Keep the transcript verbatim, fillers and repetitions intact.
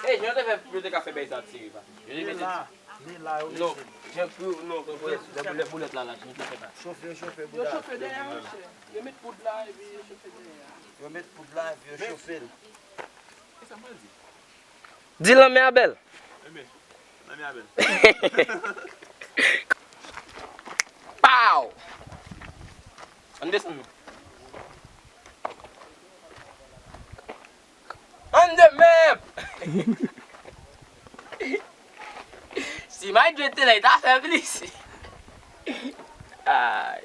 Ey, jan yo te fè pou yo te ka fè bagay sa tire pa. Yo te mete. Non, jan pou non, lè boulèt, lè boulèt la, la, jan yo te fè pa. Chofe, chofe, bouda. Yo chofe dèyè, monchè. Yo met poud la, epi yo chofe dèyè. Yo met poud la, epi yo chofe l. Kisa m pral di? Di lanmè a bèl. Ebyen, lanmè a bèl. Pow! Ann desann nou. Ann de mèp! Si Mike Dre te la, li ta fè plis. Ay.